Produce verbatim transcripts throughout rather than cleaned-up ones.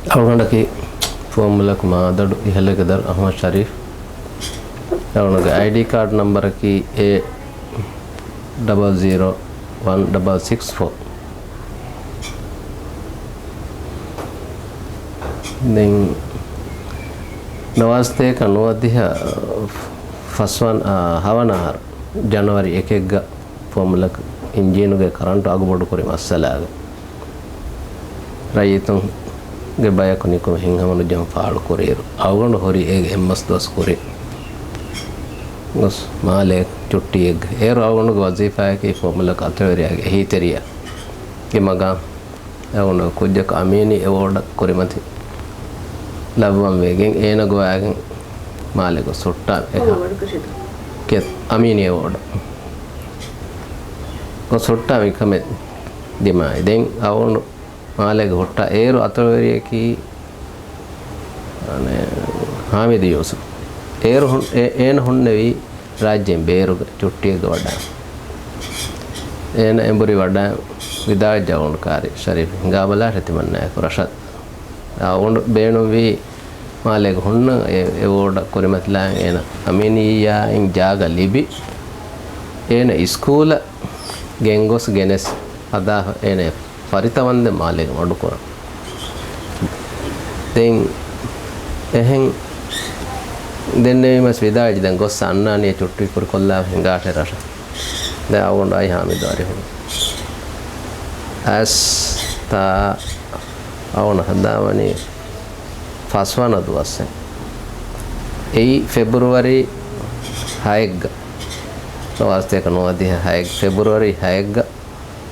އަޅުގަނޑަކީ ފުވައްމުލަކު މާދަޑު އިހަލެގެ ދަރު އަޙްމަދު ޝަރީފް. އަޅުގަނޑުގެ އައިޑީ ކާޑް ނަމްބަރަކީ އޭ ޑަބަލް ޒީރޯ ވަން ޑަބަލް ސިކްސް ފޯ. ދެން ނަވާސްތޭކަ ނުވަދިހަ ފަސްވަން، އާ، ހަވަނަ އަހަރު ޖަނަވަރި އެކެއްގަ ފުވައްމުލަކު އިންޖީނުގެ ކަރަންޓު އަގުބޮޑުކުރި މައްސަލާގަ ރައްޔިތުންގެ ބަޔަކު ނިކުމެ ހިތްހަމަނުޖެހުން ފާޅުކުރިއިރު، އަޅުގަނޑު ހުރި އޭގެ އެއްމަސް ދުވަސް ކުރިން ގޮސް މާލޭ ޗުއްޓީއެއްގަ. އޭރު އަޅުގަނޑުގެ ވަޒީފާއަކީ ފުވައްމުލަކު އަތޮޅުވެރިޔާގެ އެހީތެރިޔާގެ މަގާމް އަޅުގަނޑު ކުއްޖަކު އަމީނީ އެވޯޑަށް ކުރިމަތި ލައްވަން ވެގެން އޭނަ ގޮވާގެން މާލެ ގޮސް ހުއްޓާ ކޮން އެހާ އެވޯޑަކަށެއް؟ ކެ-، އަމީނީ އެވޯޑަށް ގޮސް ހުއްޓާ މިކަމެއް ދިމާވި. ދެން އަޅުގަނޑު މާލޭގަ ހުއްޓާ އޭރު އަތޮޅުވެރިޔަކީ އަނެއް، ހާމިދު ޔޫސުފް. އޭރު ހުން-، އޭ-، އޭނަ ހުންނެވީ ރާއްޖޭން ބޭރުގަ ޗުއްޓީއެއްގަ ވަޑާން. އޭނަ އެނބުރި ވަޑާން ވިދާޅުވެއްޖެ އަޅުގަނޑު ކާރި ޝަރީފް ހިނގާބަލާށޭ ތިމަންނާއެކު ރަޝަދް. އަޅުގަނޑު ބޭނުންވީ މާލޭގަ ހުންނަން އެ-، އެވޯޑަށް ކުރިމަތިލާން އޭނަ އަމީނިއްޔާއިން ޖާގަ ލިބި، އޭނަ އިސްކޫލަށް ގެންގޮސް ގެނެސް ހަދާފަ އޭނަ ފަރިތަވަންދެން މާލޭގަ މަޑުކުރަން. ދެން އެހެން ދެންނެވީމަސް ވިދާޅުވެއްޖެ ދެން ގޮސް އަންނާނީ ޗުއްޓީ ކުރިކޮށްލާފަ ހިނގާށޭ ރަށަށް. ދެން އަޅުގަނޑު އައި ހާމިދު އަރިހުން. އައިސް ތާ އަޅުގަނޑު ހަނދާންވަނީ ފަސްވަނަ ދުވަސް. އެއީ ފެބްރުއަރީ ހައެއްގަ. ނަވާސްތޭކަ ނުވަދިހަ ހައެއް، ފެބްރުއަރީ ހައެއްގަ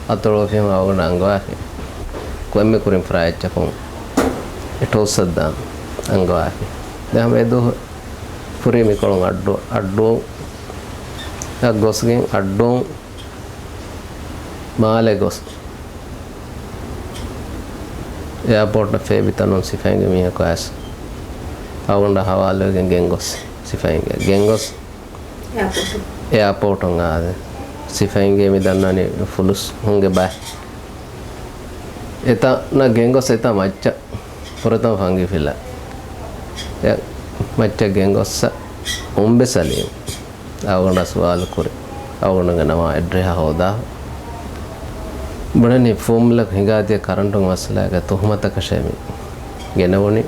އަތޮޅުވެފަ އަޅުގަނޑު އަންގަވާފި. ކޮންމެ ކުރިން ފަރާތްތަކުން އެ ޓޯސްއަށް ދާން އަންގަވާފި. ދެން ހަމަ އެ ދުވަހު ފުރީ މިކޮޅުން އައްޑޫ، އައްޑޫ އަށް ގޮސްގެން އައްޑޫން މާލެ ގޮސް، އެއާޕޯޓަށް ފޭބި ތަނުން ސިފައިންގެ މީހަކު އައިސް އަޅުގަނޑަށް ހަވާލުވެގެން ގެންގޮސް ސިފައިންގެ ގެންގޮސް އެއާޕޯޓުން. އެއާޕޯޓުން އާދެ. ސިފައިންގެ މި ދަންނަނީ ފުލުސް ހުންގެ ބައެއް. އެތަނަށް ގެންގޮސް އެތާ މައްޗަށް ފުރަތަމަ ފަންގިފިލާ. އެ މައްޗަށް ގެންގޮއްސަ އުނބެ ސަލީމް އަޅުގަނޑަށް ސުވާލު ކުރި. އަޅުގަނޑުގެ ނަމާ އެޑްރެހަ ހޯދާ. ބުނަނީ ފުވައްމުލަކު ހިނގާދިޔަ ކަރަންޓުގެ މައްސަލާގެ ތުހުމަތަކަށޭ މި ގެނެވުނީ.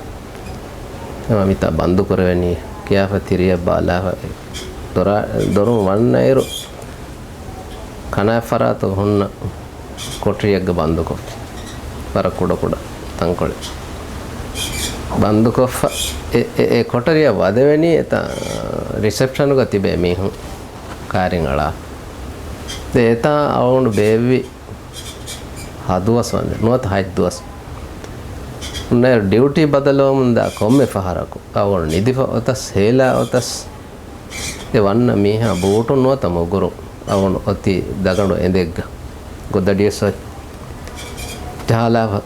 އެމަ މިތާ ބަންދު ކުރެވެނީ ކިޔާފަ ތިރިއަށް ބާލާފަ ދޮރާ-، ދޮރުން ވަންނައިރު ކަނާތް ފަރާތުގަ ހުންނަ ކޮޓަރިއެއްގަ ބަންދުކޮށްފި. ވަރަށް ކުޑަކުޑަ ތަންކޮޅެއް. ބަންދުކޮށްފަ އެ، އެ، އެ ކޮޓަރިއަށް ވަދެވެނީ އެތާ ރިސެޕްޝަނުގަ ތިބޭ މީހުން ކާރިން އަޅާ. ދެ އެތާ އަޅުގަނޑު ބޭއްވި ހަ ދުވަސް ވަންދެން ނުވަތަ ހަތް ދުވަސް. އުންނައިރު ޑިއުޓީ ބަދަލުވަމުންދާ ކޮންމެ ފަހަރަކު އަޅުގަނޑު ނިދިފަ އޮތަސް، ހޭލާ އޮތަސް، އެ ވަންނަ މީހާ ބޫޓުން ނުވަތަ މުގުރުން އަޅުގަނޑު އޮތީ ދަގަނޑު އެނދެއްގަ. ގޮދަޑިޔަސް އޮތް ޖަހާލާފަ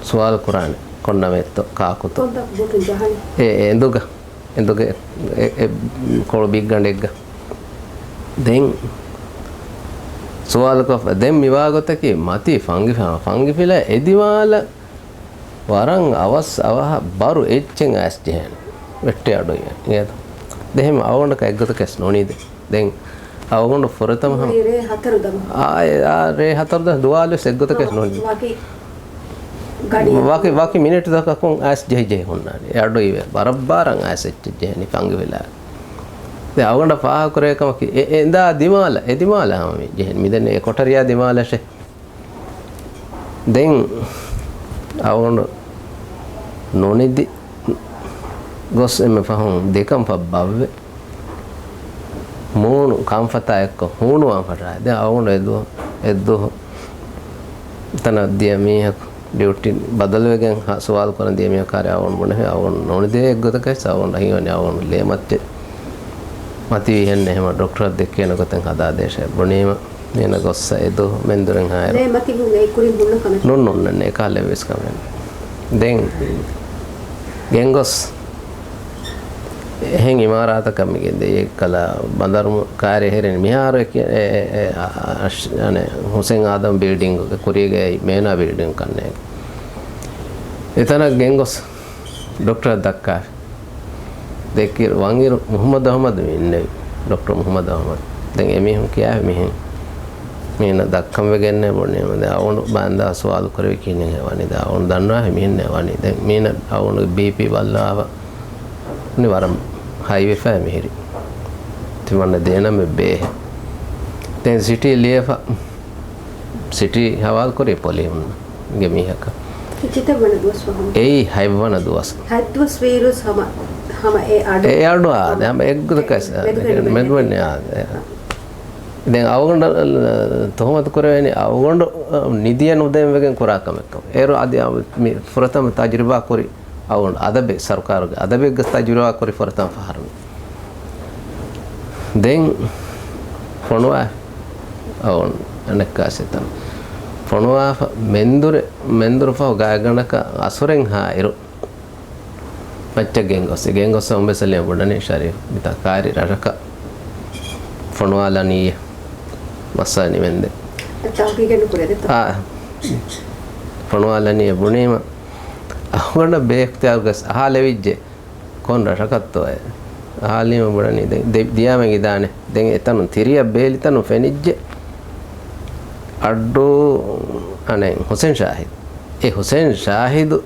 ސުވާލު ކުރާނެ ކޮން ނަމެއްތޯ ކާކުތޯ. ކޮންތާ ބޫޓުން ޖަހަނީ؟ އެ، އެ އެނދުގަ. އެނދުގެ އެ، އެ ކޮޅު ބިއްގަނޑެއްގަ. ދެން ސުވާލުކޮށްފަ ދެން މިވާގޮތަކީ މަތީ ފަންގިފާ، ފަންގިފިލާ އެދިމާލަށް ވަރަށް އަވަސް އަވަހަށް ބަރު އެއްޗެއް އައިސް ޖެހޭނެ. ވެއްޓި އަޑު އިވޭ. އިނގޭތަ؟ ދެ ހެމަ އަވަނޑަކަށް އެއްގޮތަކަސް ނުނީ ދެ. ދެން އަވަގުނޑު ފުރަތަމަ ހަމަ ރޭ ހަތަރު ދަމު. އާ، އާ، ރޭ ހަތަރު ދަ ދުވާލުވެސް އެއްގޮތަކަސް ނުނީ. ވަކި ގަޑި. ވަކި، ވަކި މިނިޓު ދަކަކުން އައިސް ޖެހި ޖެހި ހުންނާނެ. އެ އަޑު އިވޭ. ބަރަށް ބާރަށް އައިސް އެއްޗެއް ޖެހެނީ ފަންގިފިލާ. ދެ އަވަނޑަށް ފާހަގަކުރޭ ކަމަކީ އެ، އެ އެނދާ ދިމާލަށް، އެ ދިމާލަށް ހަމަ މި ޖެހެނީ. މިދެން އެ ކޮޓަރިއާ ދިމާލަށޭ. ދެން އަވަނޑު ނުނިދި ގޮސް އެންމެ ފަހުން ދެކަން ފަށް ބައްވެ މޫނު ކަންފަތާ އެއްކޮށް ހޫނުވާން ފަށާ. ދެން އަވަނޑު އެދު-، އެއްދުވަހު ތަނަށް ދިޔަ މީހަކު ޑިއުޓީ ބަދަލުވެގެން ހަ-، ސުވާލު ކުރަން ދިޔަ މީހަކާރެ އަވަނޑު ބުނެފި އަވަނޑު ނުނިދޭ އެއްގޮތަކަށް އަވަނޑު ހީވަނީ އަވަނޑު ލޭމައްޗެއް މަތިވީހެން އެހެމަ ޑޮކްޓަރަށް ދެއްކޭނެ ގޮތެއް ހަދާދޭށޭ ބުނީމަ. މީނަ ގޮއްސަ އެދު މެންދުރެން ހާއިރު. ރޭ މަތި ހުން އެ ކުރިން ހުންނަ ކަމެއް. ނުން ނުންނެ ކާލެއްވެސް ކަމެއް. ދެން ގެންގޮސް އެހެން އިމާރާތަކަށް މިގެންދެ އެ ކަލަ ބަނދަރު ކާރި ހެރެން މިހާރު އެ، އެ، އެ، އަ، އަ، އަށް، އަނެ، ހުސެން އާދަމް ބިލްޑިންގުގެ ކުރީގައި މޭނާ ބިލްޑިން ކަންނޭ. އެތަނަށް ގެންގޮސް ޑޮކްޓަރަށް ދައްކާފި. ދެއްކި ވަންއިރު މުޙައްމަދު އަޙްމަދު މި އިންނެވި. ޑޮކްޓަރ މުޙައްމަދު އަޙްމަދު. ދެން އެމީހުން ކިޔާފި މިހެން. މީނަ ދައްކަން ވެގެންނޭ ބުނީމަ. ދެން އަޅުގަނޑު ބާންދާ ސުވާލު ކުރެވި ކިހިނެއް ވަނީ. ދެން އަޅުގަނޑު ދަންނަވާފި މިހެންނޭ ވަނީ. ދެން މީނަ އަޅުގަނޑުގެ ބީޕީ ބައްލަވާފަ. ވަނީ ވަރަށް ހައިވެފައި މިހިރީ. ތިމަންނަ ދޭނަމެއް ބޭހެއް. ދެން ސިޓީ ލިޔެފަ. ސިޓީ ހަވާލުކުރީ ޕޮލިހުންގެ މީހަކަށް. ކިތައް ވަނަ ދުވަސް ފަހުން؟ އެއީ ހަތް ވަނަ ދުވަސް. ހަތް ދުވަސް ވީއިރުސް ހަމަ، ހަމަ އެ އަޑު. އެ އަޑު އާ، ހަމަ އެއްގޮތަކަށް މެދު، މެދު، މެދު، މެދު، އާ، އެ. ދެން އަޅުގަނޑަށް ތުހުމަތު ކުރެވޭނީ އަޅުގަނޑު ނިދިއެއް ނުދޭން ވެގެން ކުރާ ކަމެއްކަމަށް. އޭރު އަދި މި ފުރަތަމަ ތަޖުރިބާ ކުރި އަޅުގަނޑު އަދަބެއް، ސަރުކާރުގެ އަދަބެއްގަ ތަޖުރިބާ ކުރި ފުރަތަމަ ފަހަރު. ދެން ފޮނުވާ އަޅުގަނޑު އަނެއްކާސް އެތަން ފޮނުވާފަ މެންދުރެ، މެންދުރު ފަހު ގާތްގަނޑަކަށް އަސުރެއް ހާއިރު މައްޗަށް ގެންގޮސް، ގެންގޮސް އުނބެސް އަލީއަށް ބުނަނީ ޝަރީފް މިތާ ކާރި ރަށަކަށް ފޮނުވާލަނީ މައްސަލަ ނިމެންދެން. ތަހުގީގެއް ނުކުރޭ ދެއްތޯ؟ އާ، ފޮނުވާލަނީ ބުނީމަ އަހުގަނޑަށް ބޭއިޚްތިޔާރުގަސް އަހާލެވިއްޖެ. ކޮން ރަށަކަށްތޯއޭ؟ އަހާލީމަ ބުނަނީ ދެން ދެ-، ދިޔާމެން އިދާނެ. ދެން އެތަނުން ތިރިއަށް ބޭލި ތަނުން ފެނިއްޖެ. އައްޑޫ އަނެއް ހުސެން ޝާހިދު. އެ ހުސެން ޝާހިދު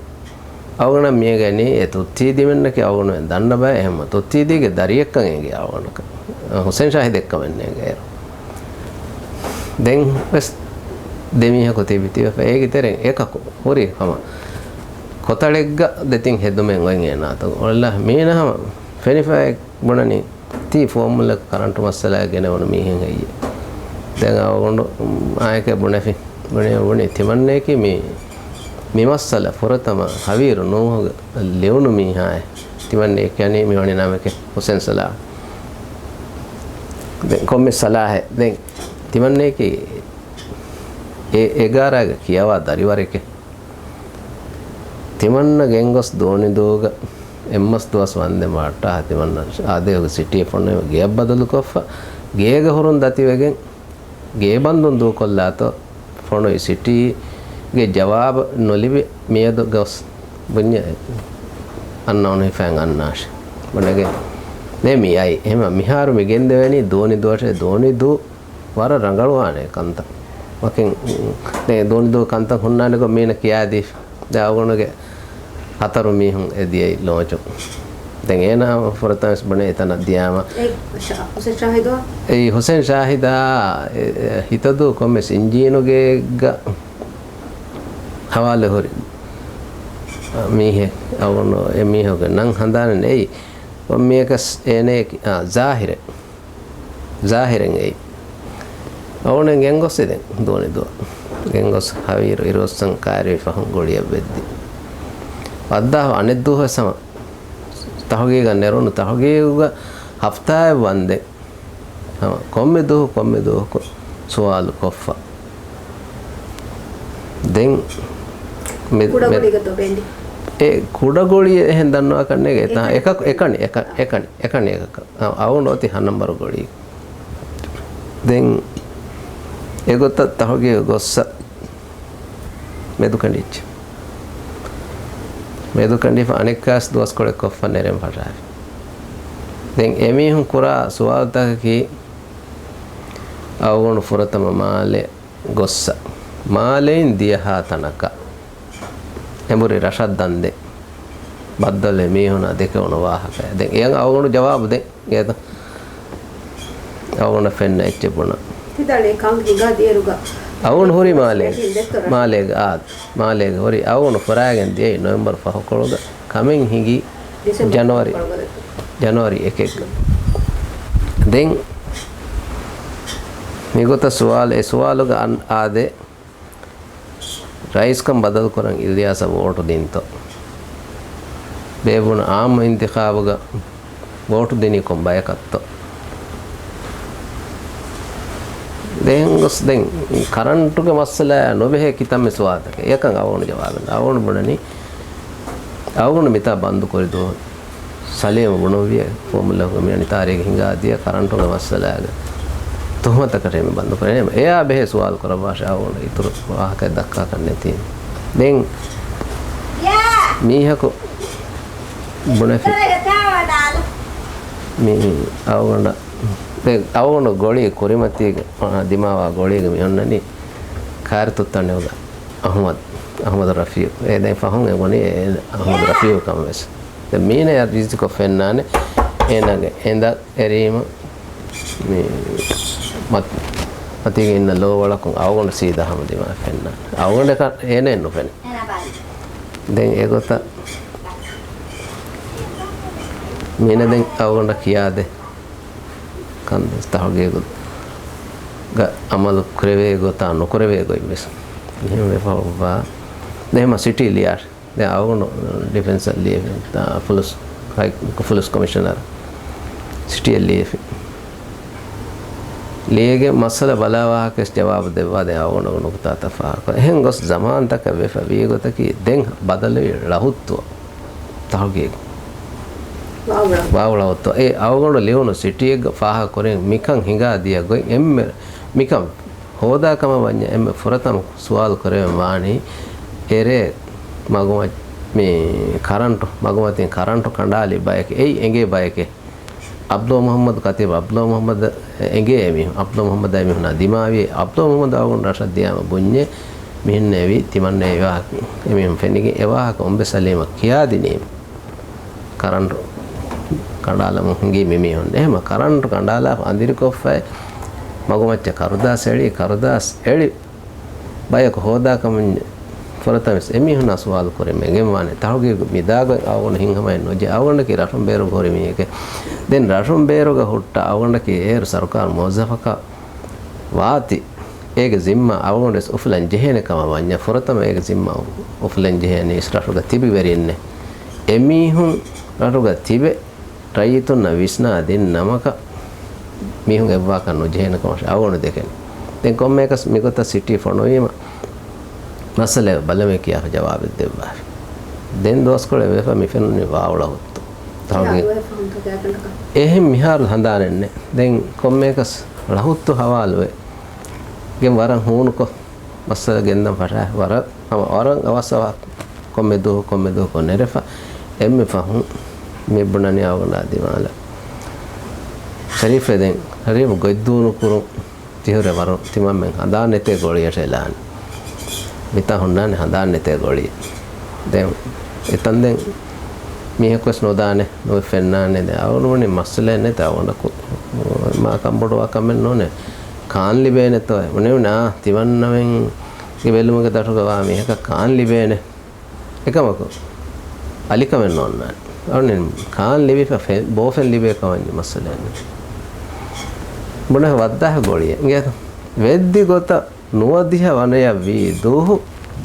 އަޅުގަނޑަށް މިއެނގެނީ އެ ތުއްތީދިމެންނަކީ އަޅުގަނޑުމެން ދަންނަ ބައެއް އެހެންމަ ތުއްތީދީގެ ދަރިއެއްކަން އެނގޭ އަޅުގަނޑަކަށް. ހުސެން ޝާހިދެއްކަމެއް ނޭނގޭ އޭރު. ދެން ވެސް ދެމީހަކު ތިބި ތިބެފަ އޭގެ ތެރެއިން އެކަކު ހުރި ހަމަ ކޮތަޅެއްގަ ދެތިން ހެދުމެއް އޮތް އޭނާތަކު. އޮޅިލާ މީނަ ހަމަ ފެނިފައި ބުނަނީ ތީ ފޯމުލަކު ކަރަންޓު މައްސަލައާ ގެނެވުނު މީހެއް ހެއްޔޭ؟ ދެން އަވަގުނޑު އާއެކޭ ބުނެފި، ބުނި، ބުނި ތިމަންނަޔަކީ މި، މި މައްސަލަ ފުރަތަމަ ހަވީރު ނޫހުގަ ލެވުނު މީހާއެއް. ތިމަންނަޔަކީ މި ވަނީ ނަމެކެ ހުސެން ސަލާހް. ދެން ކޮންމެ ސަލާހެއް. ދެން ތިމަންނަޔަކީ އެ އެގާރާގަ ކިޔަވާ ދަރިވަރެކެ. ތިމަންނަ ގެންގޮސް ދޯނިދޫގަ އެއްމަސް ދުވަސް ވަންދެން ވައްޓާ ތިމަންނަ އާދޭހުގެ ސިޓީ ފޮނުވި ގެއަށް ބަދަލުކޮށްފަ، ގޭގަ ހުރުން ދަތިވެގެން، ގޭބަންދުން ދޫކޮށްލާތޯ ފޮނުވި ސިޓީގެ ޖަވާބު ނުލިބި މިއަދު ގޮސް ބުންޏެ އަންނަ އޮނު ހިފައިން އަންނާށި. ބުނެގެން ދެ މި އައި. އެހެމަ މިހާރު މި ގެންދެވެނީ ދޯނި ދުވަށޭ ދޯނި ދޫ ވަރަށް ރަނގަޅުވާނެ ކަންތައް. ވަކިން ދެ ދޯނިދޫ ކަންތައް ހުންނާނެ ގޮތް މީނަ ކިޔާދީފި. ދެ އަޅުގަނޑުގެ ހަތަރު މީހުން އެ ދިޔައީ ލޯންޗު. ދެން އޭނާ ފުރަތަމަސް ބުނޭ އެތަނަށް ދިޔާމަ. އެ ޝާ-، ހުސެން ޝާހިދު؟ އެ ހުސެން ޝާހިދާ، އެ، އެ، ހިތަދޫ ކޮންމެސް އިންޖީނުގޭގަ ހަވާލު ހުރި މީހެއް. އަޅުގަނޑު އެ މީހުގެ ނަން ހަނދާނެއް ނެތް. ކޮންމެއަކަސް އޭނަޔަކީ، އާ، ޒާހިރެއް. ޒާހިރެން އެއީ. އަޅުގަނޑު ގެންގޮސް ދެން ދޯނި ދުވަ. ގެންގޮސް ހަވީރު އިރުއޮއްސަން ކާރި ފަހުން ގޮޅިއަށް ވެއްދި. ވައްދާފަ އަނެއް ދުވަހު ވެސް ހަމަ ތަހުގީގަށް ނެރުނު ތަހުގީގުގަ ހަފްތާއެއް ވަންދެން ހަމަ ކޮންމެ ދުވަހު، ކޮންމެ ދުވަހަކު ސުވާލު ކޮށްފަ. ދެން މެ-، މެ-، ކުޑަގޮޅީގަ ދޮބެންޑި. އެ ކުޑަގޮޅި އެހެން ދަންނަވާކަށް ނޭގެ އެތާ އެކަނި، އެކަކު، އެކަނި، އެކަ-، އެކަނި، އެކަނި އެކަކަށް. އަ-، އަވަން އޮތީ ހަ ނަންބަރު ގޮޅީ. ދެން އެގޮތަށް ތަހުގީގު ގޮއްސަ މެދުކަނޑިއްޖެ. މެދުކަނޑިފަ އަނެއްކާސް ދުވަސްކޮޅެއް ކޮށްފަ ނެރެން ފަށާފި. ދެން އެމީހުން ކުރާ ސުވާލުތަކަކީ އަޅުގަނޑު ފުރަތަމަ މާލެ ގޮއްސަ. މާލެއިން ދިޔަހާ ތަނަކަށް. އެނބުރި ރަށަށް ދަންދެން. ބައްދަލުވެ މީހުނާ ދެކެވުނު ވާހަކައެއް. ދެން އެޔަށް އަޅުގަނޑު ޖަވާބު ދެން. އޭތަ؟ އަޅުގަނޑަށް ފެންނަ އެއްޗެއް ބުނަން. ތިދަޅޭ ކަން ހިނގާ ދިޔައިރުގަ. އަޅުގަނޑު ހުރީ މާލޭގަ. މާލޭގަ، އާ، މާލޭގަ ހުރީ. އަޅުގަނޑު ފުރާގެން ދިޔައީ ނޮވެމްބަރު ފަހުކޮޅުގަ. ކަމެއް ހިނގީ ޑިސެމްބަރު ޖަނަވަރި، ފަހުކޮޅުގަ. ޖަނަވަރި އެކެއްގަ. ދެން މިގޮތަށް ސުވާލު، އެ ސުވާލުގަ އަން-، އާދެ، ރައީސްކަން ބަދަލުކުރަން އިލްޔާސަށް ވޯޓު ދިންތޯ؟ ބޭއްވުނު އާއްމު އިންތިޚާބުގަ ވޯޓު ދިނީ ކޮން ބަޔަކަށްތޯ؟ ދެން ގޮސް ދެން ކަރަންޓުގެ މައްސަލައާ ނުބެހޭ ކިތަންމެ ސުވާލުތަކެއް. އެކަން އަވަނު ޖަވާބެއް. އަވަނު ބުނަނީ، އަވަނު މިތާ ބަންދު ކުރި ދުވަހު ސަލީމް ބުނުއްވިޔޭ ފޯމުލަކު މި އަނިތާރީގެ ހިނގާދިޔަ ކަރަންޓުގެ މައްސަލާގެ ތުހުމަތަކަށޭ މި ބަންދު ކުރެވޭ. އެއާ ބެހޭ ސުވާލު ކުރައްވާށޭ އަވަން އިތުރު ވާހަކައެއް ދައްކާކަށް ނެތީ. ދެން މީހަކު ބުނެފި މި އަޅުގަނޑަށް، ދެ އަޅުގަނޑު ގޮޅީ ކުރިމަތީގެ، އާ، ދިމާވާ ގޮޅީގެ މި އޮންނަނީ ކާރިތުއްތަނެއުގަ އަޙްމަދު، އަޙްމަދު ރަފީޢު. އެ ދެން ފަހުން އެ ބުނީ އެ އަޙްމަދު ރަފީޢު ކަމަށް ވެސް. ދެން މީނަޔަށް ވިޒިޓްކޮށް ފެންނާނެ އޭނާގެ އެނދަށް އެރީމަ މި މަތި-، މަތީގަ އިންނަ ލޯވަޅަކުން އަޅުގަނޑު ސީދާ ހަމަ ދިމާވެ ފެންނާނެ. އަޅުގަނޑަކަށް އޭނައެއް ނުފެނޭ. ދެން އެގޮތަށް މީނަ ދެން އަޅުގަނޑަށް ކިޔާދޭ ކަން ތަހުގީގުގަ އަމަލު ކުރެވޭ ގޮތާ ނުކުރެވޭ ގޮތް ވެސް މިހެން ވެފަ އޮއްވާ. ދެން ހަމަ ސިޓީ ލިޔާށޭ. ދެން އަޅުގަނޑު ޑިފެންސަށް ލިޔެފި، ފުލުސް، ހައި-، ފުލުސް ކޮމިޝަނަރ ސިޓީއަށް ލިޔެފި. ލިޔެގެން މައްސަލަ ބަލާ ވާހަކަވެސް ޖަވާބު ދެއްވާ. ދެން އަޅުގަނޑު ނުކުތާތައް ފާހަގަކޮށް. އެހެން ގޮސް ޒަމާންތަކަށް ވެފަ ވީ ގޮތަކީ ދެން ބަދަލުވި ޅަހުއްތު ތަހުގީގު. ވާވުޅަ. ވާވުޅަ ހުއްތު. އެ އަޅުގަނޑު ލިޔުނު ސިޓީއެއްގަ ފާހަގަކުރިން މިކަން ހިނގާ ދިޔަ ގޮތް އެންމެ މިކަން ހޯދާ ކަމަށް ވަންޏާ އެންމެ ފުރަތަމަ ސުވާލު ކުރެވެން ވާނީ އެރޭ މަގުމަ-، މި ކަރަންޓު، މަގުމަތިން ކަރަންޓު ކަނޑާލި ބަޔެކޭ، އެއީ އެނގޭ ބަޔެކޭ. އަބްދުﷲ މުޙައްމަދު، ކަތީބު އަބްދުﷲ މުޙައްމަދު އެނގޭ އެމީހުން. އަބްދުﷲ މުޙައްމަދާ އެމީހުންނާ ދިމާވި. އަބްދުﷲ މުޙައްމަދު އަޅުގަނޑު ރަށަށް ދިޔާމަ ބުންޏޭ މިހެންނޭ ވީ ތިމަންނަ އެ ވާހަކަ އެމީހުން ފެނިގެން އެ ވާހަކަ އުނބެ ސަލީމަށް ކިޔާދިނީމަ. ކަރަންޓު ކަނޑާލަމުން ހިނގީ މި މީހުން. އެހެމަ ކަރަންޓު ކަނޑާލާފަ އަނދިރިކޮށްފައި މަގުމައްޗަށް ކަރުދާސް އެޅި، ކަރުދާސް އެޅި ބަޔަކު ހޯދާ ކަމުން ފުރަތަމަސް އެމީހުންނާ ސުވާލު ކުރި މެގެން ވާނެ. ތަހުގީގު މިދާގޮތް އަޅުގަނޑު ހިތްހަމައެއް ނުޖެހޭ. އަޅުގަނޑަކީ ރަށުން ބޭރުގަ ހުރި މީހެކޭ. ދެން ރަށުން ބޭރުގަ ހުއްޓާ އަޅުގަނޑަކީ އޭރު ސަރުކާރު މުވައްޒަފަކަށް ވާތީ، އޭގެ ޒިންމާ އަޅުގަނޑުވެސް އުފުލަން ޖެހޭނެ ކަމަށް ވަންޏާ، ފުރަތަމަ އޭގެ ޒިންމާ އުފުލަން ޖެހޭނީ ރަށުގަ ތިބި ވެރިންނޭ. އެމީހުން ރަށުގަ ތިބެ ރައްޔިތުންނަށް ވިސްނާ ދިން ނަމަކަށް މީހުން އެއްވާކަށް ނުޖެހޭނެ ކަމަށް އަޅުގަނޑު ދެކެން. ދެން ކޮންމެއަކަސް މިގޮތަށް ސިޓީ ފޮނުވީމަ، މައްސަލައެއް ބަލަމޭ ކިޔާފަ ޖަވާބެއް ދެއްވާފި. ދެން ދުވަސްކޮޅެއް ވެފަ މި ފެނުނީ ވާއުޅަ ހުއްތު. ތަހުގީ-، އެހެން މިހާރު ހަނދާނެއްނެއް. ދެން ކޮންމެއަކަސް ޅަހުއްތު ހަވާލުވެ ގެން ވަރަށް ހޫނުކޮށް، މައްސަލަ ގެންދަން ފަށާ ވަރަށް ހަމަ ވަރަށް އަވަސް އަވަހަށް ކޮންމެ ދުވަހު ކޮންމެ ދުވަހު ނެރެފަ. އެންމެ ފަހުން މި ބުނަނީ އަޅުގަނޑާ ދިމާލަށް ޝަރީފް ދެން ޝަރީފް ގޮތްދޫނު ކުރުން ތިހުރެ ވަރު ތިމަންމެން ހަނދާން ނެތޭ ގޮޅިއަށް އެލާނެ. މިތާ ހުންނާނެ ހަނދާން ނެތޭ ގޮޅި. ދެން އެތަން ދެން މީހަކުވެސް ނުދާނެ، ނުވެ ފެންނާނެ. ދެން އަޅުގަނޑު ވަނީ މައްސަލައެއް ނެތޭ އަޅުގަނޑަކު. މާ ކަންބޮޑުވާ ކަމެއް ނޫނޭ. ކާން ލިބޭނެތޯ؟ ބުނެވުނާ ތިމަންނަމެންގެ ބެލުމުގެ ދަށުގަ ވާ މީހަކަށް ކާން ލިބޭނެ. އެކަމަކު އަލިކަމެއް ނޯންނާނެ. އަޅުން ކާން ލިބިފަ ފެ-، ބޯފެން ލިބޭ ކަމަށް މައްސަލައެއް ނެތް. ބުނެ ވައްދާހަ ގޮޅިއެއް އިނގޭތަ؟ ވެއްދި ގޮތަށް ނުވަދިހަ ވަނަޔަށް ވީ ދުވަހު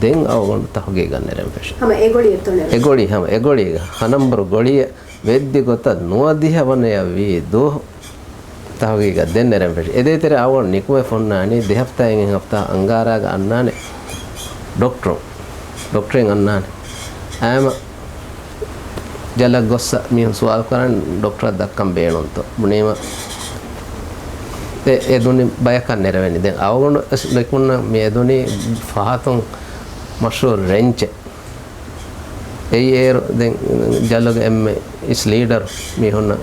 ދެން އަޅުގަނޑު ތަހުގީގަށް ނެރެން ފެށޭ. ހަމަ އެ ގޮޅި އެތޯ ނެރެން؟ އެ ގޮޅި ހަމަ އެ ގޮޅީގަ ހަ ނަންބަރު ގޮޅިއެއް ވެއްދި ގޮތަށް ނުވަދިހަ ވަނަޔަށް ވީ ދުވަހު ތަހުގީގަށް ދެން ނެރެން ފެށި. އެދޭތެރޭ އަޅުގަނޑު ނިކުމެ ފޮންނާނީ ދެ ހަފްތާއެއް އެއް ހަފްތާ އަންގާރާގަ އަންނާނެ ޑޮކްޓަރު. ޑޮކްޓަރެއް އަންނާނެ. އާމަ ޖަލަށް ގޮއްސަ މީހުން ސުވާލު ކުރަން ޑޮކްޓަރަށް ދައްކަން ބޭނުންތޯ؟ ބުނީމަ އެ، އެ ދުނި ބަޔަކަށް ނެރެވެނީ. ދެން އަޅުގަނޑު އެސް ނިކުންނަ މި އެދުނީ ފަހަތުން މަޝްހޫރު ރެންޗެއް. އެއީ އޭރު ދެން ޖަލުގެ އެންމެ އިސް ލީޑަރު މީހުންނަށް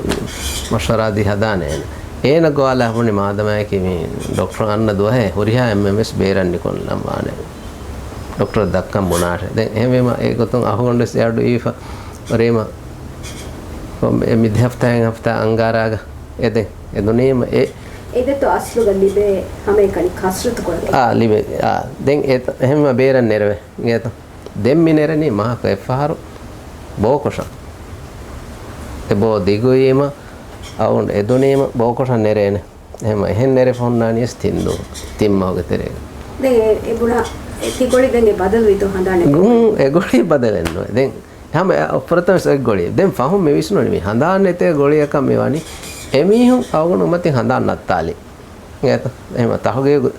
މަޝްވަރާ ދީ ހަދާނެ އޭނަ. އޭނަ ގޮވާލާ ބުނި މާދަމާއަކީ މި ޑޮކްޓަރު އަންނަ ދުވަހޭ ހުރިހާ އެންމެން ވެސް ބޭރަށް ނިކުންނަން ވާނެ. ޑޮކްޓަރަށް ދައްކަން ބުނާށޭ. ދެން އެހެންވީމަ އެގޮތުން އަހުގަނޑު ވެސް އެއަޑު އިވިފަ ހުރީމަ ކޮންމެ އެ މި ދެ ހަފްތާއެއް ހަފްތާ އަންގާރާގަ އެދެން އެދުނީމަ އެ އެގޮތު އަސްލުގަ ލިބޭ ހަމައެކަނި ކަސްރަތު ކޮޅެއް. އާ، ލިބޭ. އާ، ދެން އެ އެހެންވީމަ ބޭރަށް ނެރެވޭ. އިނގޭތަ؟ ދެން މި ނެރެނީ މަހަކު އެއްފަހަރު ބޯކޮށަށް. އެ ބޯ ދިގުވީމަ، އަޅުގަނޑު އެދުނީމަ ބޯކޮށަށް ނެރޭނެ. އެހެން އެހެން ނެރެފަ ހުންނާނީސް ތިން ދުވަހު، ތިން މަހުގެ ތެރޭގަ. ދެން އެ، އެ ބުނާ، އެ ތި ގޮޅި ދެން އެ ބަދަލުވީތޯ ހަނދާނެއް؟ ގުން، އެ ގޮޅި ބަދަލެއް ނުވޭ. ދެން ހަމަ އެ ފުރަތަމަ އެ ގޮޅި. ދެން ފަހުން މި ވިސްނުނީ މި ހަނދާން ނެތޭ ގޮޅިއަކަށް މި ވަނީ. އެމީހުން އަޅުގަނޑު މަތިން ހަނދާން ނައްތާލި. އިނގޭތަ؟ އެހެންވީމަ ތަހުގީގު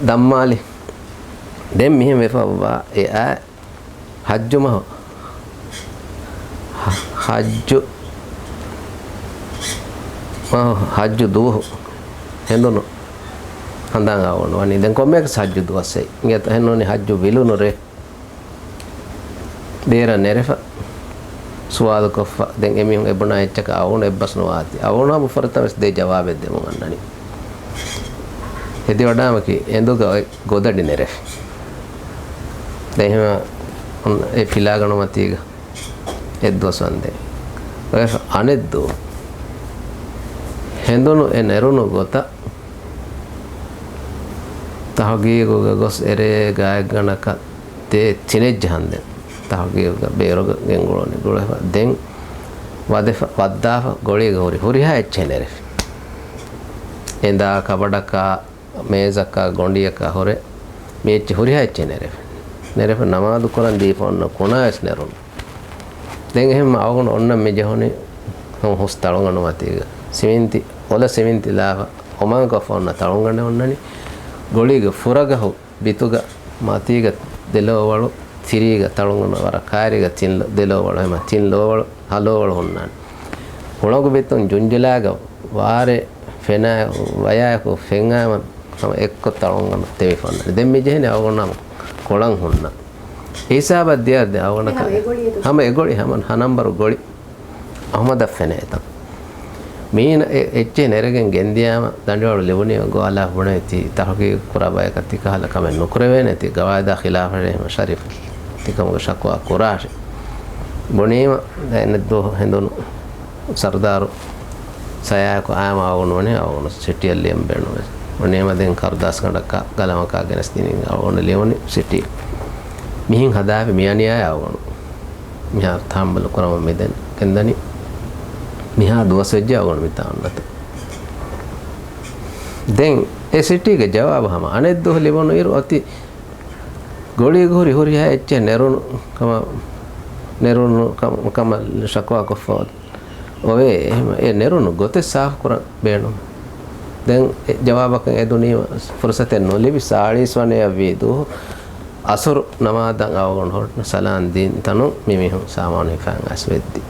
ދަންމާލި. ދެން މިހެން ވެފަ އޮއްވާ އެ އާ ހައްޖު މަހު، ހަ-، ހައްޖު މަހު، ހައްޖު ދުވަހު ހެނދުނު ހަނދާން އަޅުގަނޑު ވަނީ. ދެން ކޮންމެއަކަސް ހައްޖު ދުވަސް އެއީ. އިނގޭތަ؟ އެހެންނޫނީ ހައްޖު ވިލުނު ރޭ. ބޭރަށް ނެރެފަ ސުވާލުކޮށްފަ. ދެން އެމީހުން އެބުނާ އެއްޗަކަށް އަވަހުން އެއްބަސް ނުވާތީ. އަވަހުން ހަމަ ފުރަތަމަ ވެސް ދޭ ޖަވާބެއް ދެމުން އަންނަނީ. ހެދިވަޑާމަކީ އެނދުގަ އޮތް ގޮދަޑި ނެރެފި. ދެން އެހެންވީމަ އޮންނަ އެ ފިލާގަނޑު މަތީގަ އެއްދުވަސް ވަންދެން އޮވެފަ. އަނެއްދުވަހު ހެނދުނު އެ ނެރުނު ގޮތަށް ތަހުގީގުގަ ގޮސް އެރޭ ގާތްގަނޑަކަށް ދޭ ތިނެއްޖަހަންދެން ތަހުގީގުގަ ބޭރުގަ ގެންގުޅުނީ. ގުޅެފަ ދެން ވަދެފަ، ވައްދާފަ ގޮޅީގަ ހުރި ހުރިހާ އެއްޗެއް ނެރެފި. އެނދާ، ކަބަޑަކާ، މޭޒަކާ، ގޮނޑިއަކާ ހުރެ މި އެއްޗެއް ހުރިހާ އެއްޗެއް ނެރެފަ. ނެރެފަ ނަމާދު ކުރަން ދީފަ އޮންނަ ކުނާ ވެސް ނެރުނު. ދެން އެހެން އަވަގުން އޮންނަ މި ޖެހުނީ ހުސް ތަޅުނގަނޑު މަތީގަ ސިމިންތި، އޮލަ ސިމިންތި ލާފަ އޮމާންކޮށްފަ އޮންނަ ތަޅުނގަނޑެއް އޮންނަނީ. ގޮޅީގެ ފުރަގަ ހު ބިތުގަ މަތީގަ ދެލޯވަޅު، ތިރީގަ ތަޅުނގަނޑު ވަރަށް ކާރީގަ ތިން ލޯ-، ދެލޯވަޅު، އެމަ ތިން ލޯވަޅު، ހަލޯވަޅު ހުންނާނެ. ހުޅަނގު ބިތުން ޖުންޖުލާގަ ވާރޭ ފެނާ ވަޔާއެކު ފެންއާމަ ހަމަ އެއްކޮށް ތަޅުނގަނޑު ތެމިފަ އޮންނާނެ. ދެން މި ޖެހެނީ އަވަގުން ހަމަ ކޮޅަން ހުންނަ ހިސާބަށް ދިޔަ ދެ އަވަގުނަކަށް ހަމަ އެގޮޅި ހަ ނަންބަރު ގޮޅި. އަހުމަދަށް ފެނޭތަ؟ މީނަ އެ އެއްޗެއް ނެރެގެން ގެންދިޔާމަ، ދަނޑިވަޅު ލިބުނީ ގޮވާލާ ބުނެ ތި ތަހުގީގު ކުރާ ބަޔަކަށް ތިކަހަލަ ކަމެއް ނުކުރެވޭނެ، ތި ގަވާއިދާ ޚިލާފަށޭ ހަމަ ޝަރީފް ތިކަމުގެ ޝަކުވާ ކުރާށޭ. ބުނީމަ އެނެއްދު ހެނދުނު ސަރުދާރު ސަޔާއެކު އާމަ އަވަގުނު ވަނީ އަވަގުނު ސިޓީއަށް ލިޔަން ބޭނުންވެސް. ވަނީމަ ދެން ކަރުދާސް ގަނޑަކާ ގަލަމަކާ ގެނެސް ދިނީ އަވަގުނު ލިޔުނީ ސިޓީ. މިހިން ހަދާފި މިއަނިޔާޔާ އަވަގުނު. މިހާރު ތަހައްމަލު ކުރަމުން މިދެން ގެންދަނީ. މިހާ ދުވަސް ވެއްޖެ އަވަގުނު މިތާ އޮންނަތަ. ދެން އެ ސިޓީގެ ޖަވާބު ހަމަ އަނެއްދުވަހު ލިބުނު އިރު އޮތީ ގޮޅީގަ ހުރި ހުރިހާ އެއްޗެއް ނެރުނު ކަމަށް، ނެރުނު ކަމަށް، ކަމަށް ޝަކުވާ ކޮށްފަ އޮވޭ. އެހެން އެ ނެރުނު ގޮތެއް ސާފު ކުރަން ބޭނުން. ދެން އެ ޖަވާބަކަށް އެދުނީމަ ފުރުސަތެއް ނުލިބި ސާޅީސް ވަނަޔަށް ވީ ދުވަހު އަސުރު ނަމާދަށް އަވަގުން ހޮންނަ ސަލާން ދީން ތަނުން މި މީހުން ސާމާނު ހިފާން އައިސް ވެއްދި.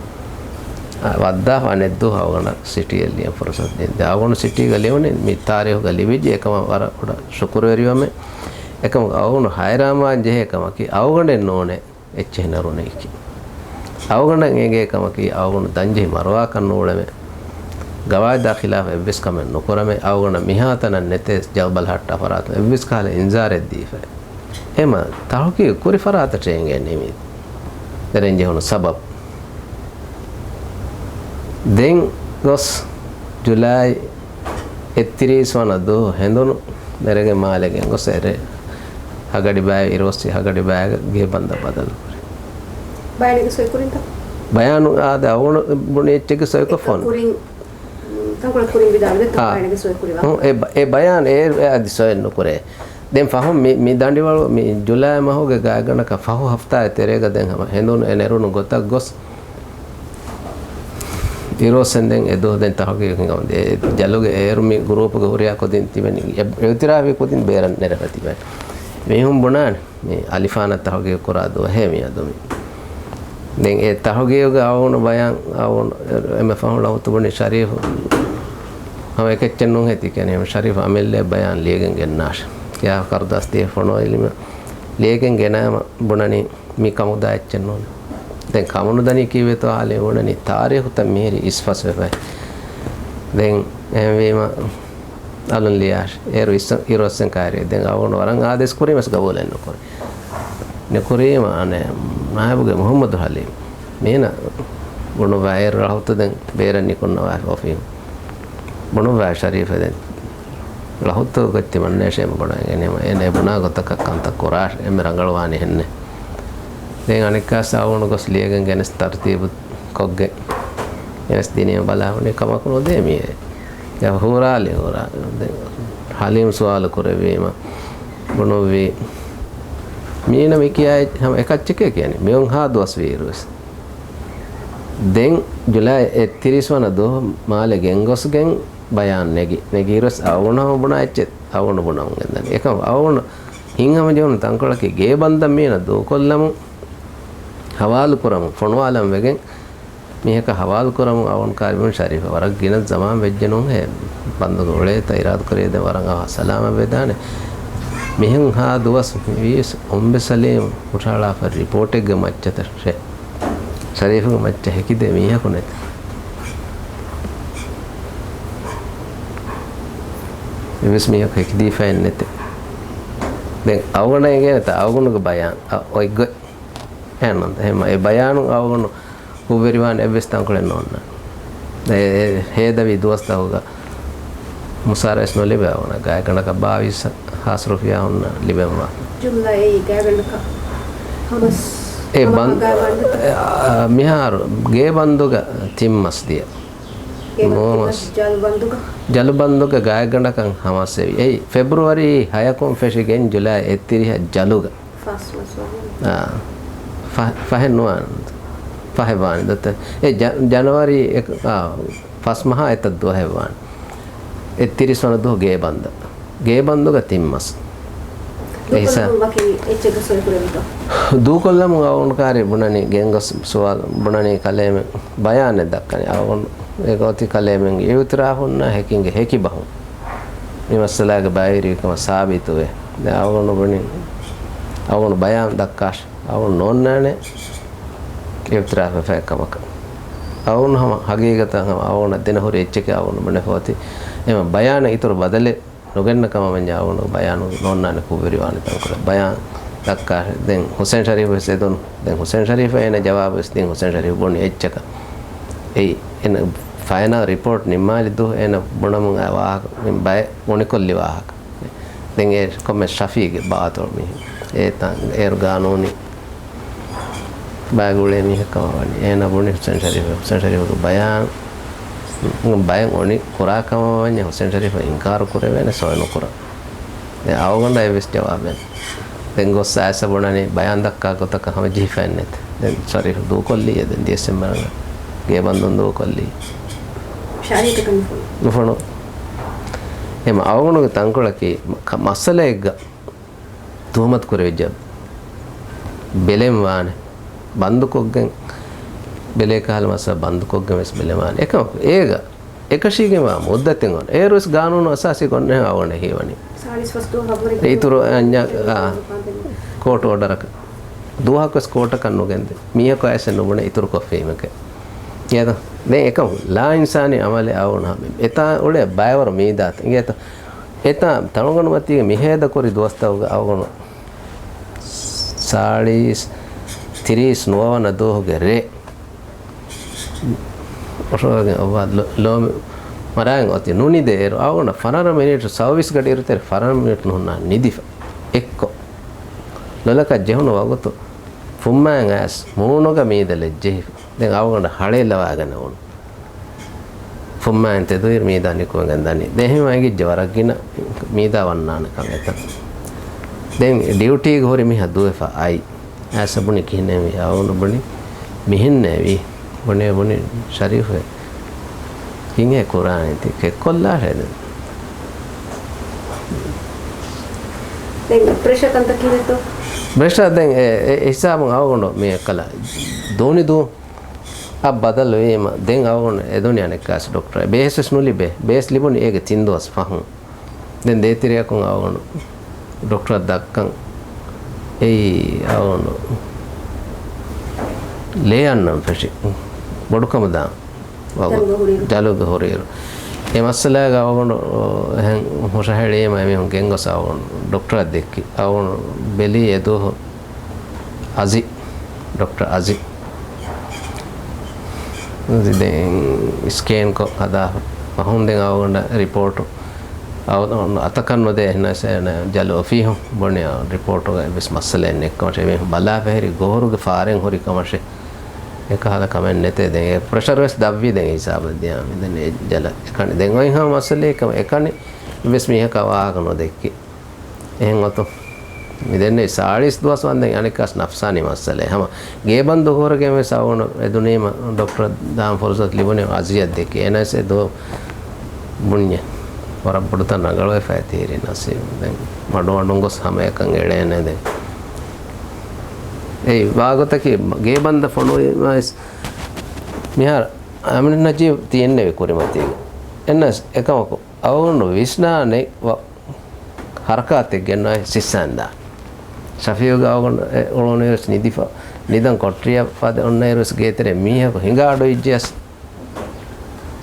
އަ، ވައްދާފަ އަނެއްދުވަހު އަވަގަނޑަށް ސިޓީއަށް ލިޔަން ފުރުސަތު ދީން. ދެން އަވަގަނޑު ސިޓީގަ ލިޔުނީ މި ތާރީހުގަ ލިބިއްޖެ އެކަމަށް ވަރަށް ބޮޑަށް ޝުކުރުވެރިވަމެ. އެކަމަކު އަވަގަނޑު ހައިރާންވާން ޖެހޭ ކަމަކީ އަވަގަނޑެއް ނޫނޭ އެއްޗެހި ނެރުނީކީ. އަވަގަނޑަށް އެނގޭ ކަމަކީ އަވަގަނޑު ދަންޖެހި މަރުވާކަށް ނޫޅެމެ. ގަވާއިދާ ޚިލާފަށް އެއްވެސް ކަމެއް ނުކުރަމެ. އަވަގަނޑަށް މިހާތަނަށް ނެތޭ ޖަލްބަލަހައްޓާ ފަރާތުން އެއްވެސް ކަހަލަ އިންޒާރެއް ދީފައެއް. އެމަ ތަހުގީގު ކުރި ފަރާތަށޭ އެނގޭނީ މި ދެރަން ޖެހުނު ސަބަބު. ދެން ގޮސް ޖުލައި އެއްތިރީސް ވަނަ ދުވަހު ހެނދުނު ނެރެގެން މާލެ ގެންގޮސް އެރޭ ހަގަޑިބައި އިރުއޮއްސި ހަގަޑިބައިގަ ގޭބަންދަށް ބަދަލުކުރި. ބަޔާނެއްގެ ސޮއި ކުރިންތަ؟ ބަޔާނު އާދެ އަވަގުނު ބުނި އެއްޗެއްގެ ސޮއިކޮށްފަ އޮން. ކުރިން، ތަންކޮޅެއް ކުރިން ވިދާޅުވެ އާ. ބަޔާނެއްގެ ސޮއި ކުރި ވާހަކަ. އެ ބަ-، އެ ބަޔާން އޭރު އަދި ސޮއެއް ނުކުރޭ. ދެން ފަހުން މި، މި ދަނޑިވަޅު މި ޖުލައި މަހުގެ ގާތްގަނޑަކަށް ފަހު ހަފްތާއެއް ތެރޭގަ ދެން ހަމަ ހެނދުނު އެ ނެރުނު ގޮތަށް ގޮސް، އިރުއޮއްސެން ދެން އެ ދުވަހު ދެން ތަހުގީގު ހިނގަމުން ދޭ. ޖަލުގެ އޭރު މި ގުރޫޕުގެ ހުރިހާ ކުދިން ތިބެނީ އެ-، އިއުތިރާފީ ކުދިން ބޭރަށް ނެރެފަ ތިބެނީ. މީހުން ބުނާނެ މި އަލިފާނަށް ތަހުގީގު ކުރާ ދުވަހޭ މިއަދު މި. ދެން އެ ތަހުގީގުގެ އަވަގުނު ބަޔާން އަވަގުނު އެ-، އެންމެ ފަހުން ޅަހުތު ބުނި ޝަރީފު ހަމަ އެކެއްޗެއް ނޫންހޭ ތި ކިޔަނީ. ޝަރީފު އަމިއްލައަށް ބަޔާން ލިޔެގެން ގެންނާށޭ. ކިޔާ ކަރުދާސް ދިޔަ ފޮނުވާލީމަ ލިޔެގެން ގެނައިމަ ބުނަނީ މި ކަމުދާ އެއްޗެއް ނޫނޭ. ދެން ކަމުނުދަނީ ކީއްވެތޯ އާލި ބުނަނީ ތާރީޚުތައް މިހިރީ އިސްފަސްވެފައި. ދެން އެހެންވީމަ އަލުން ލިޔާށޭ. އޭރު އިސް-، އިރުއޮއްސެން ކާރި. ދެން އަވަގުނު ވަރަށް އާދޭސް ކުރީމަސް ގަބޫލެއް ނުކުރޭ. ނުކުރީމަ އަނެއް ނާއިބުގެ މުޙައްމަދު ޙަލީމް. މީނަ ބުނުއްވާ އޭރު ރަހުތު ދެން ބޭރަށް ނިކުންނަވާ އޮފީހުން. ބުނުއްވާ ޝަރީފަށް ދެން ރަހުތު ގޮތްތި މަންނޭށޭ ބުނަން އެނީމަ އޭނަ ބުނާ ގޮތަކަށް ކަންތައް ކުރާށޭ އެންމެ ރަނގަޅުވާނީ ހެންނޭ. ދެން އަނެއްކާސް އަވަގުނު ގޮސް ލިޔެގެން ގެނެސް ތަރުތީބު ކޮށްގެން ގެނެސް ދިނީމަ ބަލާ ހުންނީ ކަމަކު ނުދޭ މީ. އެ ހޫރާލި ހޫރާ. ދެން ޙަލީމް ސުވާލު ކުރެއްވީމަ ބުނުއްވީ މީނަ މި ކިޔާ ހަމަ އެކައްޗެކޭ ކިޔަނީ. މިއޮން ހާ ދުވަސް ވީއިރުވެސް. ދެން ޖުލައި އެއްތިރީސް ވަނަ ދުވަހު މާލެ ގެންގޮސްގެން ބަޔާން ނެގި. ނެގިއިރުވެސް އަވަގުނު ހަމަ ބުނާ އެއްޗެއް އަވަގުނު ބުނަމުން ގެންދަނީ. އެކަމަކު އަވަގުނު ހިތްހަމަޖެހުނު ތަންކޮޅަކީ ގޭބަންދަށް މީނަ ދޫކޮށްލަމުން ހަވާލު ކުރަމުން ފޮނުވާލަން ވެގެން މީހަކަށް ހަވާލު ކުރަމުން އަވަގުނު ކާރިބުން ޝަރީފަށް ވަރަށް ގިނަ ޒަމާން ވެއްޖެ ނޫންހޭ. ބަންދުގަ އުޅޭތަ އިރާދަކުރޭ ދެން ވަރަށް އަވަހަށް ސަލާމަތް ވެދާނެ. މިހެން ހާ ދުވަސް މިވީސް އުނބެ ސަލީމް ހުށަހަޅާފަ ރިޕޯޓެއްގެ މައްޗަށް ޝެ. ޝަރީފުގެ މައްޗަށް ހެކިދޭ މީހަކު ނެތެ. އެވެސް މީހަކު ހެކިދީފައެއް ނެތެ. ދެން އަވުގަނޑަށް އެނގޭނެތަ އަވުގަނޑުގެ ބަޔާން އަ، އޮތްގޮތް. އެހެންނަން އެހެން އެ ބަޔާނު އަވުގަނޑު ކުށްވެރިވާން އެއްވެސް ތަންކޮޅެއް ނޯންނާނެ. އެ، އެ ހޭދަވި ދުވަސްތަކުގަ މުސާރަވެސް ނުލިބޭ އަވަނަ ގާތްގަނޑަކަށް ބާވީސް ހާސް ރުފިޔާ ހުންނަ ލިބެންވާ. ޖުމްލަ އެއީ ގާތްގަނޑަކަށް ހަމަސް އެ ހަމަ ބަން-، ގާތްގަނޑަކަށް. އެ، އާ، މިހާރު ގޭ ބަންދުގަ ތިން މަސް ދިޔަ. ގޭ ބަންދު ނުވަ ތިން މަސް. މަސް ޖަލު ބަންދުގަ؟ ޖަލު ބަންދުގަ ގާތްގަނޑަކަށް ހަމަސް އެވި. އެއީ ފެބްރުއަރީ ހަޔަކުން ފެށިގެން ޖުލައި އެއްތިރީހަށް ޖަލުގަ. ފަސް މަސް ވަނީ. އާ، ފަ-، ފަހެއް ނުވާނެ. ފަހެއް ވާނެ. ދޮތެ-، އެ ޖަ-، ޖަނަވަރީ އެކު-، އާ، ފަސް މަހާ އެތައް ދުވަހެއް ވާނެ. އެއްތިރީސް ވަނަ ދުވަހު ގޭ ބަންދަށް. ގޭ ބަންދުގަ ތިން މަސް. އެ ހިސާ-، ދޫކޮށްލަމުން ވަކި އެއްޗެއްގަ ސޮއިކުރެވިތޯ؟ ދޫކޮށްލަމުން އަވަނު ކާރި ބުނަނީ ގެންގޮސް ސުވާލު ބުނަނީ ކަލޭމެން ބަޔާނެއް ދައްކަނީ. އަވަނު އެގޮތި ކަލޭމެންގެ އިއުތިރާފުންނާ ހެކިންގެ ހެކި ބަހުން. މި މައްސަލާގެ ބައިވެރިވިކަމަށް ސާބިތުވޭ. ދެން އަވަނު ބުނި، އަވަނު ބަޔާން ދައްކާށި. އަވަނު ނޯންނާނެ އިއުތިރާފްވެފައި ކަމަކަށް. އަވަނު ހަމަ ހަގީގަތަށް ހަމަ އަވަނަށް ދެނެ ހުރި އެއްޗެކޭ އަވަނު ބުނެފަ އޮތީ. އެމަ ބަޔާނަށް އިތުރު ބަދަލެއް ނުގެންނަ ކަމަށް ވަންޏާ އަވަނު ބަޔާނު ނޯންނާނެ ކުށްވެރިވާނެ ތަންކޮޅެއް. ބަޔާން ދައްކާށި. ދެން ހުސެން ޝަރީފް ވެސް އެދުނު. ދެން ހުސެން ޝަރީފަށް އޭނަ ޖަވާބު ވެސް ދިން ހުސެން ޝަރީފް ބުނި އެއްޗަކަށް. އެއީ އެން ފައިނަލް ރިޕޯޓް ނިންމާލި ދުވަހު އޭނަ ބުނަމުން އައި ވާހަކަ މި ބައެއް އުނިކޮށްލި ވާހަކަ. ދެން އޭ ކޮންމެ ޝަފީގެ ބާތުޅު މީހެއް. އޭތާ އޭރު ގާނޫނީ ބައިގުޅޭ މީހެއް ކަމަށް ވަނީ. އޭނަ ބުނި ހުސެން ޝަރީފް، ހުސެން ޝަރީފްގެ ބަޔާން، ބަޔަށް އުނި ކުރާ ކަމަށް ވަންޏާ ހުސެން ޝަރީފަށް އިންކާރު ކުރެވޭނެ ސޮއި ނުކުރާ. ދެން އަވަގަނޑަށް އެއްވެސް ޖަވާބެއް ނެތް. ދެން ގޮސް އައިސް ބުނަނީ ބަޔާން ދައްކާ ގޮތަކަށް ހަމަޖެހިފައެއް ނެތް. ދެން ޝަރީފް ދޫކޮށްލީ އެ ދެން ދިޔަސް މަރަނގަ ގޭ ބަންދުން ދޫކޮށްލީ. ޝަރީއަތަކަށް ނުފޮނު. ނުފޮނު. އެމަ އަވަގަނޑުގެ ތަންކޮޅަކީ މަ-، ކަ-، މައްސަލައެއްގަ ތުހުމަތު ކުރެވިއްޖެ ބެލެން ވާނެ. ބަންދުކޮށްގެން ބެލޭ ކަހަލަ މައްސަލަ ބަންދުކޮށްގެން ވެސް ބެލެން ވާނެ. އެކަމަކު އޭގަ އެކަށީގެންވާ މުއްދަތެއް އޮން. އޭރުވެސް ގާނޫނު އަސާސީ ގޮންނެ އަވަނެ ހީވަނީ. ސާޅީސް ފަސް ދުވަހަށްވުރެ އިތުރު އަންޏާ، އާ، ކޯޓް އޯޑަރަކަށް. ދުވަހަކުވެސް ކޯޓަކަށް ނުގެންދެ. މީހަކު އައިސެއް ނުބުނެ އިތުރު ކޮށްފީމެކޭ. އޭދަ. ދެން އެކަމު ލާ އިންސާނީ އަމަލެއް އަވަނު ހަމެ. އެތާ އުޅޭ ބައިވަރު މީދާތަ. އިނގޭތަ. އެތާ ތަޅުގަނޑުމަތީގެ މިހޭދަ ކުރި ދުވަސްތަކުގަ އަވަނު ސާޅީސް، ތިރީސް ނުވަވަނަ ދުވަހުގެ ރޭ. އޮށޯގެން އޮއްވާ ލޯ-، ލޯމި މަރާގެން އޮތީ ނުނިދޭ އޭރު. އަވަގަނޑަށް ފަނަރަ މިނިޓު ސައުވީސް ގަޑިއިރުތެރެ ފަނަރަ މިނިޓު ނުހުންނާ ނިދިފަ. އެއްކޮށް. ލޮލަކަށް ޖެހުނު ވަގުތު ފުއްމާއިން އައިސް މޫނުގަ މީދަލެއް ޖެހިފަ. ދެން އަވަގަނޑަށް ހަޅޭއްލަވާގެން އުޅުނު. ފުއްމާއިން ތެދުވިއިރު މީދާ ނިކުމެގެން ދަނީ. ދެން އެހެން އެނގިއްޖެ ވަރަށް ގިނަ މީދާ ވަންނާނެ ކަމެއް ތަން. ދެން ޑިއުޓީގަ ހުރި މީހާ ދުވެފަ އައި. އައިސް ބުނި ކިހިނެއް ވީ؟ އަވަނު ބުނި މިހެންނޭ ވީ. ބުނޭ ބުނި ޝަރީފް ކިހިނެއް ކުރާނީ ތި ކެއްކޮށްލާށޭ ދެން. ދެން ޕްރެޝަ ކަންތައް ކިހިނެއްތޯ؟ ޕްރެޝަ ދެން އެ، އެ ހިސާބުން އަވަގަނޑު މި އެއްކަލަ ދޫނި ދޫ އަށް ބަދަލު ވީމަ، ދެން އަވަގަނޑު އެދުނި އަނެއްކާސް ޑޮކްޓަރ. ބޭސް ވެސް ނުލިބޭ. ބޭސް ލިބުނީ އޭގެ ތިން ދުވަސް ފަހުން. ދެން ދޭތެރެއަކުން އަވަގަނޑު ޑޮކްޓަރަށް ދައްކަން އެއީ އަވަގަނޑު ލޭ އަންނަން ފެށި. ބޮޑުކަމުދާ ވަގު-، ޖަލުގަ ހުރިއިރު. ޖަލުގަ ހުރިއިރު. އެ މައްސަލާގަ އަވަގަނޑު އެހެން ހުށަހެޅީމަ އެމީހުން ގެންގޮސް އަވަގަނޑު ޑޮކްޓަރަށް ދެއްކި. އަވަގަނޑު ބެލީ އެދުވަހު އަޒި، ޑޮކްޓަރ އަޒި. ދެން ސްކޭންކޮށް ހަދާ ފަހުން ދެން އަވަގަނޑަށް ރިޕޯޓު އަތަކަށް ނުދޭ. އެހެނަސް ޖަލު އޮފީހުން ބުނި ރިޕޯޓުގަ އެއްވެސް މައްސަލައެއް ނެތްކަމަށެ، އެމީހުން ބަލާފަ ހެރި ގޮހޮރުގެ ފާރެއް ހުރި ކަމަށެ، އެކަހަލަ ކަމެއް ނެތޭ. ދެން އެ ޕްރެޝަރު ވެސް ދަށްވީ ދެން ހިސާބަށް ދިޔާ މި ދެން އެ ޖަލަށް އެކަނި. ދެން އޮތް ހަމަ މައްސަލައެއް ކަމަށް އެކަނި އެއްވެސް މީހަކާ ވާހަކަ ނުދެއްކި. އެހެން އޮތު. މި ދެންނެވި ސާޅީސް ދުވަސް ވަންދެން އަނެއްކާސް ނަފްސާނީ މައްސަލައެއް. ހަމަ ގޭބަންދު ހުރެގެން ވެސް އަވަނު އެދުނީމަ ޑޮކްޓަރ ދާން ފުރުސަތު ލިބުނީ އަޒިޔަށް ދެއްކި. އޭނަސް އެ ދުވަހު ބުންޏެ. ވަރަށް ބޮޑުތަން ރަނގަޅުވެފަ އެތީރި ނަސީބު. ދެން މަޑުމަޑުން ގޮސް ހަމައެކަން އެޅޭނެ ދެން. އެއީ ވާގޮތަކީ ގޭބަންދަށް ފޮނުވީމަވެސް މިހާރު އަމިން ނަޖީބް ތިއެންނެވި ކުރިމަތީގަ. އެންނަސް އެކަމަކު އަވަގަނޑު ވިސްނާނެ ވަ-، ހަރަކާތެއް ގެންނަވާ ސިއްސަން ދާ. ޝަފީގު އަވަގަނޑު އެ އުޅުނުއިރުސް ނިދިފަ، ނިދަން ކޮޓަރިއަށް ފަދަ އޮންނައިރުސް ގޭތެރޭ މީހަކު ހިނގާ އަޑު އިއްޖިޔަސް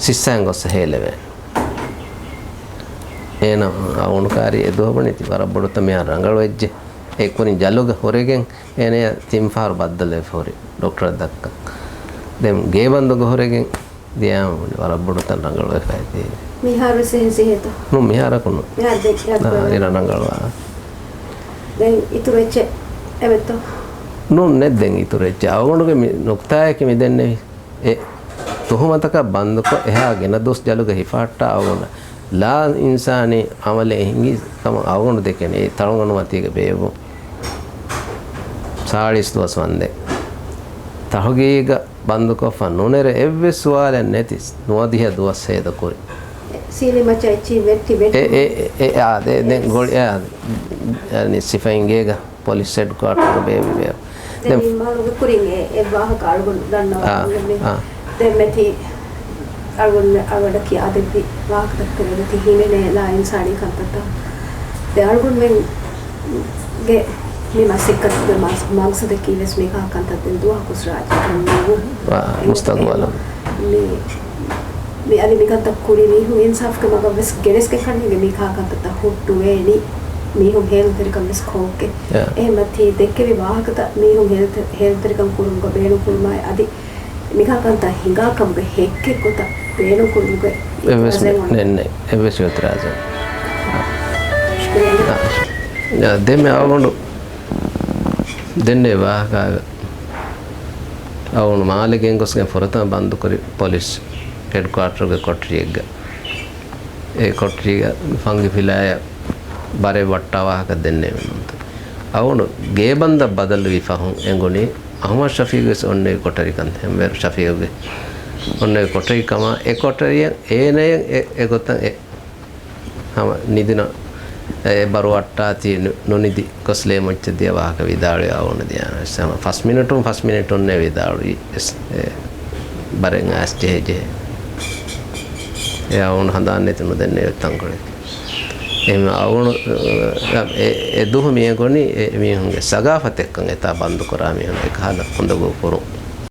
ސިއްސަން ގޮއްސަ ހޭލެވޭ. އޭނަ އަވަގަނޑު ކާރި އެ ދުވަހު ބުނިތި ވަރަށް ބޮޑުތަ މިހާރު ރަނގަޅު ވެއްޖެ. އެ ކުރިން ޖަލުގަ ހުރެގެން އޭނަޔަށް ތިން ފަހަރު ބައްދަލުވެފަ ހުރި ޑޮކްޓަރަށް ދައްކަން. ދެން ގޭބަންދުގަ ހުރެގެން ދިޔާމަ ވަރަށް ބޮޑު ތަން ރަނގަޅުވެފައި ތީ. މިހާރު ވެސް އެހެން ސިހޭތޯ؟ ނޫން، މިހާރަކު ނޫން. މިހާރު ދެން އާ، އިރަށް ރަނގަޅުވާ. ދެން އިތުރު އެއްޗެއް އެބަތޯ؟ ނޫން ނެތް ދެން އިތުރު އެއްޗެއް. އަވަގަނޑުގެ މި ނުކްތާއަކީ މި ދެންނެވި. އެ ތުހުމަތަކަށް ބަންދުކޮށް އެހާ ގެނަ ދުވަސް ޖަލުގަ ހިފަހައްޓާ އަވަގަނޑަށް ލާ އިންސާނީ އަމަލެއް ހިނގި ކަމަށް އަވަގަނޑު ދެކެނީ އެ ތަޅުގަނޑުމަތީގެ ބޭއްވުން. ސާޅީސް ދުވަސް ވަންދެން. ތަހުގީގަށް ބަންދުކޮށްފަ ނުނެރެ އެއްވެސް ސުވާލެއް ނެތި ނުވަދިހަ ދުވަސް ހޭދަކުރި. ސީލި މައްޗަށް އެއްޗިހި ވެއްޓި ވެއްޓި. އެ، އެ، އެ، އާ، ދެ-، ދެން އެސް. ގޮޅި-، އެ، އާ، އަނި ސިފައިން ގޭގަ ޕޮލިސް ހެޑްކުއާޓަރުގަ ބޭއްވި ބޭއްވުން. ދެން ދެން މި މާލުގެ ކުރިން އެ، އެއް ވާހަކަ އަޅުގަނޑު ދަންނަވާ އާ، އާ. ދެން މެތި އަޅުގަނޑު، އަޅުގަނޑަށް ކިޔާދެއްވި ވާހަކަތަކުގެ ތެރޭގަ ތި ހިމެނޭ ލާއިންސާނީ ކަންތައްތައް. ދެ އަޅުގަނޑުމެންގެ މި މަސައްކަތުގެ މަ-، މަގްސަދަކީ ވެސް މިކަހަލަ ކަންތައް ދެން ދުވަހަކުސް ރާއްޖެ ކުރުން ނޫން. ވާ، މުސްތަގުބަލަށް. މި، މި އަދި މިކަންތައް ކުރި މީހުން އިންސާފުގެ މަގަށް ވެސް ގެނެސްގެން ކަންނޭނގެ މިކަހަލަ ކަންތައްތައް ހުއްޓުވޭނީ. މީހުން ހޭލުންތެރިކަން ވެސް ކޯއްކެ. އެހެންމަތީ ދެއްކެވި ވާހަކަތައް މީހުން ހޭލުންތެރިކަން ކުރުމުގަ ބޭނުންކުރުމާއި އަދި މިކަހަލަ ކަންތައް ހިނގާ ކަމުގެ ހެއްކެއް ގޮތަށް ބޭނުންކުރުމުގެ އެއްވެސް އިތުރާޒެއް ނެ-، ނެއް ނެއް. އެއްވެސް އިތުރާޒެއް. ޝުކުރިއްޔާ. އާ، ދެން މި އަޅުގަނޑު ދެންނެވި ވާހަކައިގަ އަޅުގަނޑު މާލެ ގެންގޮސްގެން ފުރަތަމަ ބަންދުކުރި ޕޮލިސް ހެޑްކުއާޓަރުގެ ކޮޓަރިއެއްގަ. އެ ކޮޓަރީގަ ފަންގި ފިލާޔަށް ބަރެއް ވައްޓާ ވާހަކަ ދެންނެވި ނޫންތަ. އަޅުގަނޑު ގޭބަންދަށް ބަދަލުވި ފަހުން އެނގުނީ އަހުމަދު ޝަފީގު ވެސް އޮންނެވި ކޮޓަރިކަން ހެންވޭރު ޝަފީގުގެ އޮންނެވި ކޮޓަރިކަމާ އެ ކޮޓަރިއަށް އޭނަޔަށް އެ، އެގޮތަށް އެ ހަމަ ނިދިނަ އެ ބަރު ވައްޓާތީ ނު-، ނުނިދި ގޮސް ލޭ މައްޗަށް ދިޔަ ވާހަކަ ވިދާޅުވި އަޅުގަނޑު ދިޔާނަ ވެސް ހަމަ ފަސް މިނިޓުން ފަސް މިނިޓުންނޭ ވިދާޅުވީ ވެސް އެ ބަރެއް އައިސް ޖެހޭ ޖެހޭ. އެ އަޅުގަނޑު ހަނދާން ނެތި ނުދެންނެވި ތަންކޮޅެއް. އެހެން އަޅުގަނޑު އެ، އެ ދުވަހު މި އެނގުނީ އެ މީހުންގެ ސަގާފަތެއްކަން އެތާ ބަންދުކުރާ މީހުން އެކަހަލަ ކުނދަގޫ ކުރުން.